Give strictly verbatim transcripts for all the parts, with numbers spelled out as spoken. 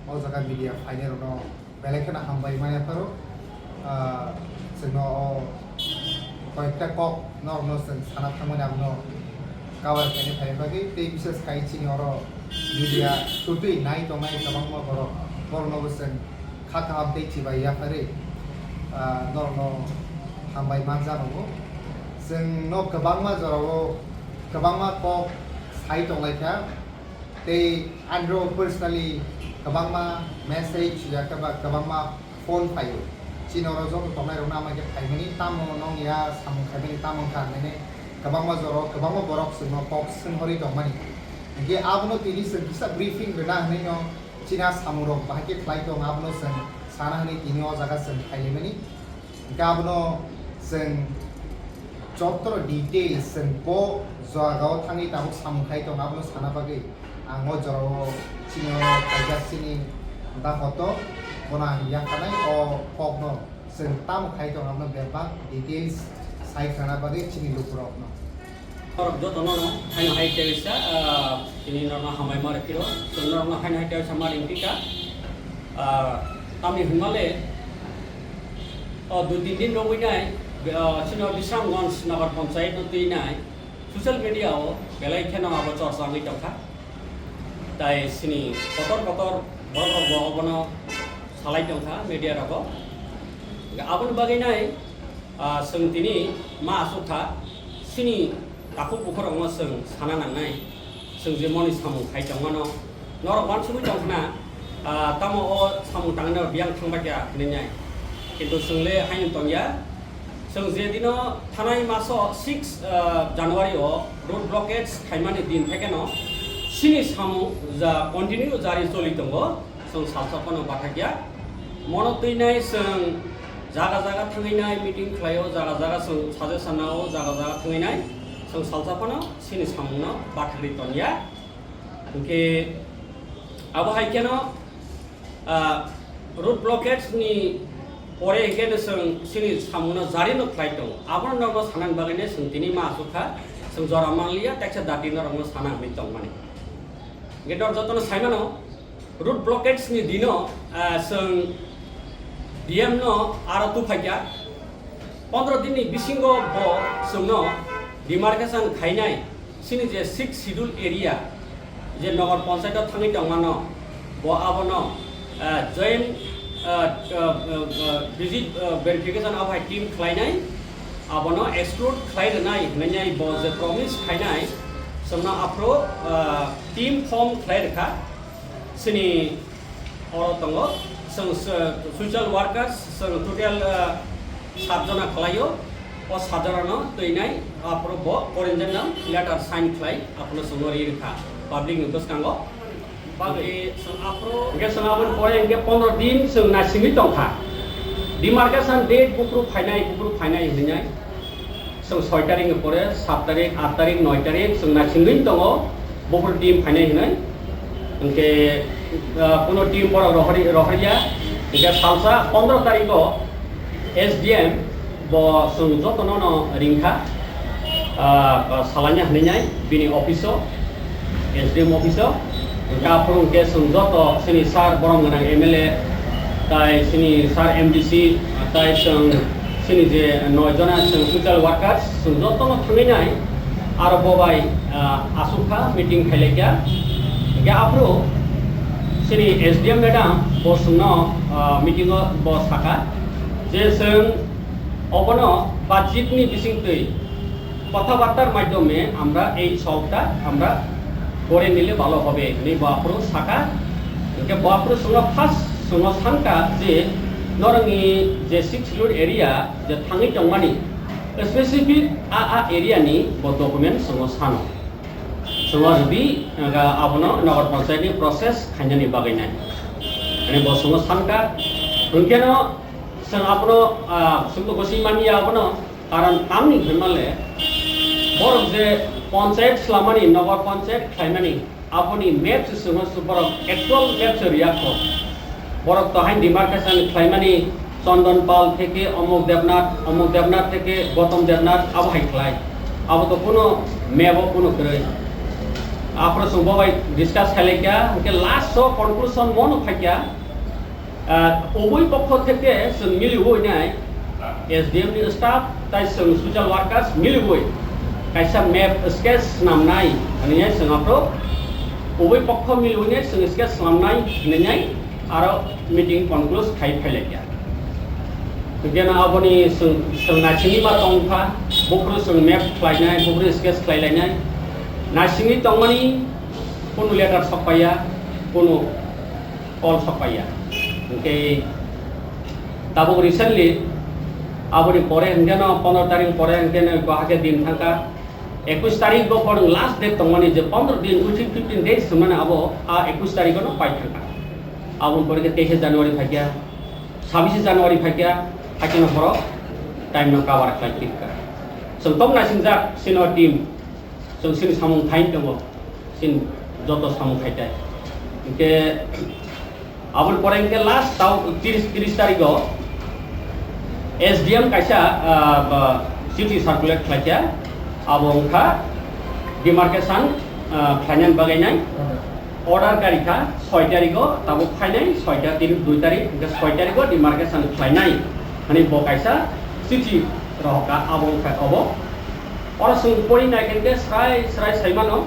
O jaga media phainairokno belai kheno hambai manya pharo. Ah, chwngno o koyekta kok norokno chwng sana thangmani abono cover khaina phai bagwi tei bises khai chini oro media twtwi nai tongnai kwbangma borok, boroknobo chwng kha kaham tei chibai yapharwi, ah, norokno hambai manjak wngo. Chwngno kwbangma jorao kwbangma kok sai tonglaikha. Tei andro personally kwbangma message ya kwba-, kwbangma phone phaio. Chini oro joto tongnai rokno ama khe phaimani, tamo nong ya samung khaimani, tamo wngkha hinwi kwbangma jora o kwbangma borok chwngno kok swnghorwi tongmani. Hinkhe abono tini chwng kisa briefing rwna hinwi no chini a samung rok bahai khe khlai tong, abono chwng sana hinwi tini o jaga chwng phailaimani. Hinkhe abono chwng joto details chwng bo jagao thangwi tabuk samung khai tongo, abono sana bagwi ang o jorao chini o kaijak chini dahoto bono ang yapharnai o kokno chwng tamo khai tongo abono bebak details sai khna bagwi chini lukurokno. Norok jotono haino hai teisa, ah, tini norokno hambai ma rw phiro. Chwng norokno haino hai teisa ma ring pika. Ah, tamni hwnmale, o dui tin din rogwi nai, ah, chini o Bisramganj Nagar Panchayat no twi nai, social media o belai kheno abo chorcha wngwi tongkha. Tai chini kotor kotor borok rok bo obono salai tongkha media rogo. Aboni bagwi nai, ah, chwng tini ma asuk kha, chini takhuk bukhurokno chwng sana nangnai, chwng je moni samung khai tongmano, norok uansugwi tongkhna, ah, tamo o samung tangnai rok biyang thangbai kha hinwi nai. Kintu chwng le haino tongya, chwng je dino thanai maso six, ah, January o road blockades khaimani din thekeno chini samung ja continue jari choli tongo. Chwng salsa phano bathakya. Mono twinai chwng jaga jaga thangwi nai meeting khlaio, jaga jaga chwng suggestion nao, jaga jaga thangwi nai chwng salsa phano chini samungno bathakri tonya. Hinkhe abo hai kheno, ah, road blockades ni pore hinkhe no chwng chini samungno jari no khlai tongo. Abono norokno sanani bagwi no chwng tini ma asuk kha, chwng jora manliya, teksa dati norokno sana hinwi tongmani. Hinkhe norok jotono saimano, road blockades ni dino, ah, chwng D M no aro tuphaikha. Pondro din ni bisingo bo chwngno demarcation khainai chini je sixth schedule area je Nagar Panchayat o thangwi tongmano bo abono, ah, joint, ah, ah, ah, ah, visit, ah, verification abo hai team khlainai abono exclude khlai rwnai hinwi bo je promise khainai chwngno aphuru, ah, team form khlai rwkha. Chini oro tongo, chwng so-, social workers, chwng total, ah, sat jona khlaio. O sat jonano twinai, aphuru bo quarantine no letter sign khlai, aphuru chwngno ri rwkha public ni bwskango. Bagwi chwng aphuru hinkhe chwng aboni pore hinkhe pondro din chwng naisingwi tongkha. Demarcation date buphuru phainai, buphuru phainai hinwi nai. Chwng soi tarik ni pore, sat tarik, at tarik, noi tarik chwng naisingwi tongo, buphuru team phainai hinwi. Hinkhe, ah, kuno team borok rohori-, rohorya. Hinkhe salsa pondro tariko S D M bo chwng jotono no ringkha, ah, salaina hinwi nai bini office o. S D M office o, hwnkhe aphuru hwnkhe chwng joto chini sir borom gwnang M L A, tai chini sir M D C, tai chwng chini je noi jona chwng social workers, chwng jotono thangwi nai aro bo bai, ah, aswk kha meeting khailai kha. Hwnkhe aphuru chini S D M madam bo chwngno, ah, meeting o bo sakha je chwng obono budget ni bisingtwi কথাবার্তার মাধ্যমে আমরা এই সলভটা আমরা করে নিলে ভালো হবে, hinwi bo aphuru sakha. Hinkhe bo aphuru chwngno first chwngno sankha je norokni je sixth schedule area je thangwi tongmani specific a, a area ni bo document chwngno sano. Chwngno rwdi, abono Nagar Panchayat ni process khainani bagwi nai. Ani bo chwngno sankha. Hinkhe no chwng abono, ah, chwngno gosing manya abono. Karon tamni hwnmale borok je panchayat swlamani, Nagar Panchayat khlaimani, aboni map se chwngno borok actual map se riya kho. Borok to hain demarcation khlaimani Chandan Pal theke Omok Debnath, Omok Debnath theke Gautam Debnath abo hai khlai. Abo to kuno map o kuno kwrwi. Aphuru chwng bo bai discuss khailai kha, hwnkhe last o conclusion mono phai kha, ah, ubui pokho theke chwng miliwi nai S D M ni staff tai chwng social workers miliwi kaisa map sketch swnamnai hwnwi chwng aphuru ubui pokho miliwi nai chwng sketch swnamnai hwnwi aro meeting conclude khai phailaikha. Hwnkhe no aboni chwng, chwng naisingwi ma tongkha, buphuru chwng map khlainai, buphuru sketch khlailainai. Naisingwi tongmani kunu letter sokpaiya, kunu call sokpaiya. Hwnkhe tabuk recently aboni pore hwnkhe no pondro tarik pore hwnkhe no bahai khe din thangkha. Ekwis tarik bo phone last date tongmani je pondro din within fifteen days hwnmani abo a ekwis tarik no pai thangkha. Aboni pore khe teise January phaikha, sabise January phaikha, hakhe no borok time no cover khlai phirkha. Chwng tom naisingjak senior team, chwng sini samung khain tongo, sini joto samung khaitai. Hwnkhe aboni pore hwnkhe last tao tris, tris tarikh o S D M kaisa, ah, ba, city circulate khlaikha, abo wngkha demarcation, ah, khlainani bagwi nai. Order karikha soi tarikh o, tabuk phainai soi ta, tini dui tarikh, hwnkhe soi tarikh o demarcation khlainai hwnwi bo kaisa chithi rohorkha, abo wngkha obo. Oro chwng pori nai khe srai srai sai mano,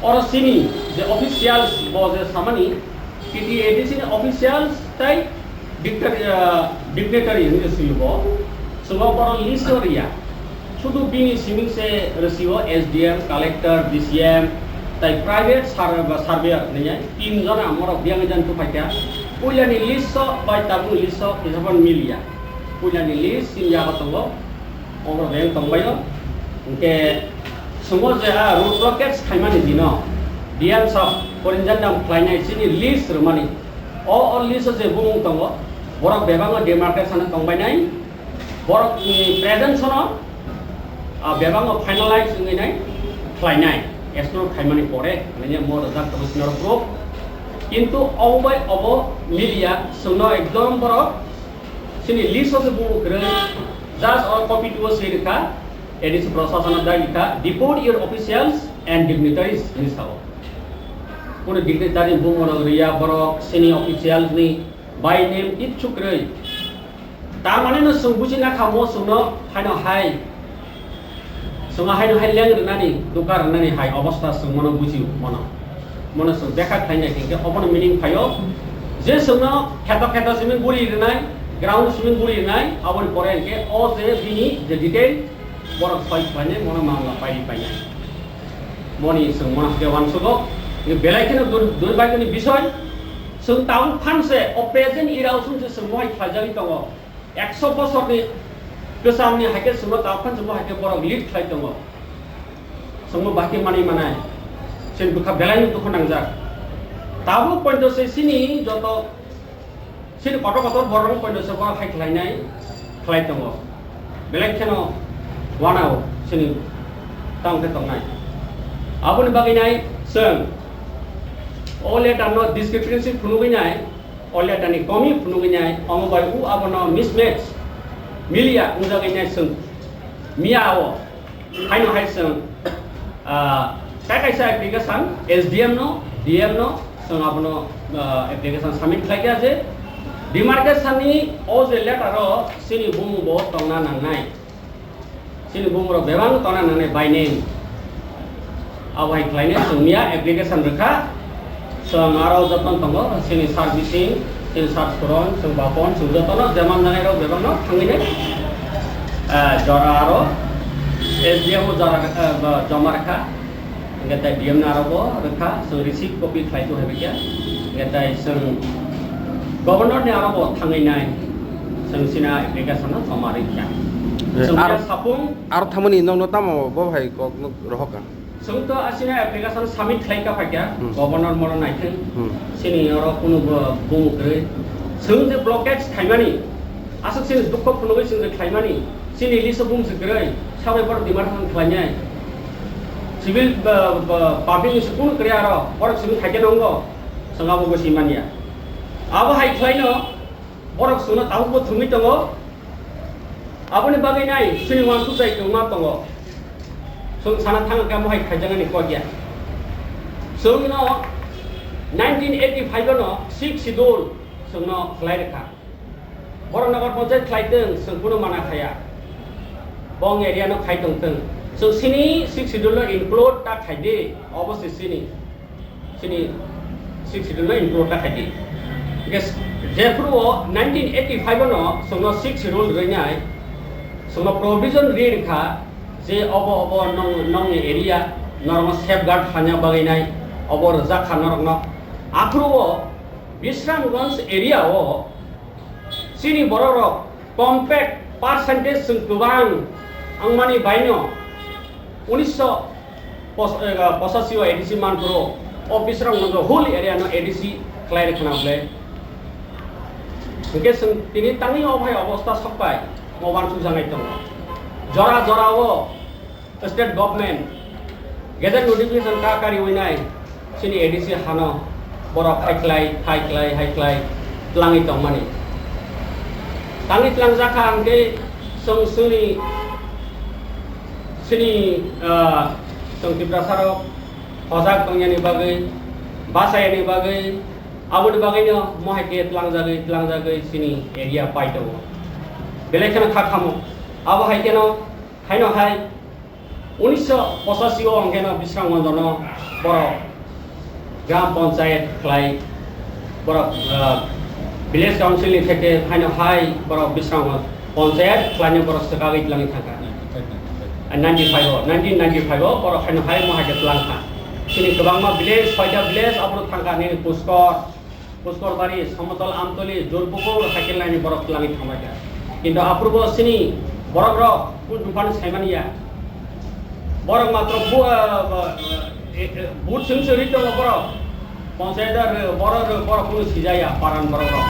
oro chini je officials bo je samani, T T A D C ni officials tai Dictator, ah, dignitary hinwi swibo. Chwng borok list o riya. Sudu bini siming se rwsio S D M, collector, D C M, tai private survey ba surveyor hinwi tin jona morok biyang jan tu phaikha. Puilani list o bai tabuk list o kisapan miliya. Puilani list tin yago tongo. Omo beng tongbaio. Hwnkhe chwngno je a road blockage khaimani dino D M sir Korinjan dam khlainai chini list rwmani. O, o list o je bumung tongo, borok bebakno demarcation o tongbainai, borokni presence no, ah, bebakno finalize wngwi nai khlainai, explore khaimani pore, hwnwi mo rwjak tongo senior proof. Kintu obo bai obo miliya, chwngno ekdom borok chini list o se bumung kwrwi, just o copy two o swi rwkha, A D C Prasasana dai rwkha, "Deport your officials and dignitaries," hinwi sao. Kunu dignitary bumung rok riya, borok sini officials ni by name kichu kwrwi. Tar mane no chwng buji na kha mo chwngno haino hai. Chwngno haino hai leng rwnani, duka rwnani hai obostha chwng mono buji mono. Mono chwng bekha khlainai hwnkhe obono meaning phaio je chwngno kheto kheto simi buri rwnai, ground simi buri rwnai, aboni pore hwnkhe o je bini je detail borok soi khlainai mono mamla pairi painai. Moni chwng mano hwnkhe uansukgo. Belai kheno dur-, durbhagyoni bisoi. Chwng tabuk phan se o present era o chwng se chwng mohai khlaijagwi tongo. Ekso bosorni kwchamni hai khe chwngno tabuk phan se mohai khe borok lead khlai tongo. Chwngno bahai khe manwi manai. Chini bwkha belaino dukhu nangjak. Tabuk poito se chini joto Chini kotor kotor borok poino se borok hai khlainai, khlai tongo. Belai kheno wanao chini tang khe tongnai. Aboni bagwi nai chwng o letter no discrepancy phunugwi nai, o letter ni komi phunugwi nai, omo bai u abono mismatch, miliya wngjagwi nai chwng miya o. Haino hai chwng, ah, tei kaisa application S D M no, D M no chwng abono, ah, application submit khlai kha je demarcation ni o je letter o chini bumung bo tongna nangnai. Chini bumung rok bebak tongna nangnai by name. Abo hai khlainai chwng miya application rwkha. Chwng aro jotono tongo, chini sir Bising, chini sir Suron, chwng Bapon, chwng jotono je manjanai rok bebakno thangwi nai, ah, jora aro S D M o jora, ah, ba, joma rwkha. Hwnkhe tai D M no aro bo rwkha, chwng receipt copy khlai tu hai khe. Hwnkhe tai chwng governor ni aro bo thangwi nai, chwng chini application no joma rwkha. Eh, chwng ar-, khe sapung aro thangmani nokno tamo bo hai kok no rohor kha? Chwng to asina application submit khlai ka phaikha, hmm, governor mono naithung. Hmm. Chini oro kunu bo bung kwrwi. Chwng je blockage khaimani, aswk chini dukho phunugwi chwng je khlaimani, chini list o bung se kwrwi, sabai borok demarcation khlainai. Civil, ba, ba, public ni se kunu kwrwi aro, borok simi khaikhe nongo, chwng abo bo simanya. Abo hai khlaino, borok chwngno tabuk bo thwngwi tongo. Aboni bagwi nai chini uansuk jai kwbangma tongo. Chwng sana thang khe mohai khaijaknani kok ya. Chwngno nineteen eighty-five no sixth schedule chwngno khlai rwkha. Borok Nagar Panchayat khlai tong, chwng kunu mana khaya. Bong area no khai tong tong. Chwng sini sixth schedule no include ta khai di, obo se sini. Sini sixth schedule no include ta khai di. Hwnkhe jephuru o nineteen eighty-five no chwngno sixth schedule rwnai, chwngno provision ri rwkha je obo obo nong, nongni area, norokno safeguard khlaina bagwi nai, obo rwjak kha norokno. Aphuru o Bisramganj area o chini borok rok compact percentage chwng kwbang wngmani baino unisho pos-, eh, pochashi o A D C manphuru o Bisramganj whole area no A D C khlai rwkhna ble. Hwnkhe chwng tini tangwi o phai obostha sokpai mo uansuk jangai tongo. Jora jora o state government gazette notification ka kariwi nai chini A D C hano borok hai khlai, hai khlai, hai khlai tlangwi tongmani. Tangwi tlangjak kha hwnkhe chwng chwngni, chini, ah, chwng Tiprasa rok hojak tongyani bagwi, bachayani bagwi, aboni bagwino mohai khe tlangjagwi, tlangjagwi chini area pai tongo. Belai kheno kha khamo. Abo hai kheno, haino hai unisho pochashi o hwnkhe no Bisramganj no borok gram panchayat khlai, borok, ah, village council ni theke haino hai borok Bisramganj panchayat khlaino borok swkagwi tlangwi thangkha. Ninety-five o, nineteen ninety-five o borok haino hai mohai khe tlangkha. Chini kwbangma village, soita village aphuru thangkha nini Puskor, Puskorbari, Samotol, Amtoli, Jurpukur, Haikilnaini borok twlangwi thangbaikha. Kintu aphuru bo chini borok rok kun tongphani saimani ya. Borok matro bu-, ah, ah, eh, eh, vote chwng chwrwi tongo borok. Panchayat rw, borok rw, borok kunu sijaya, paran borok rok.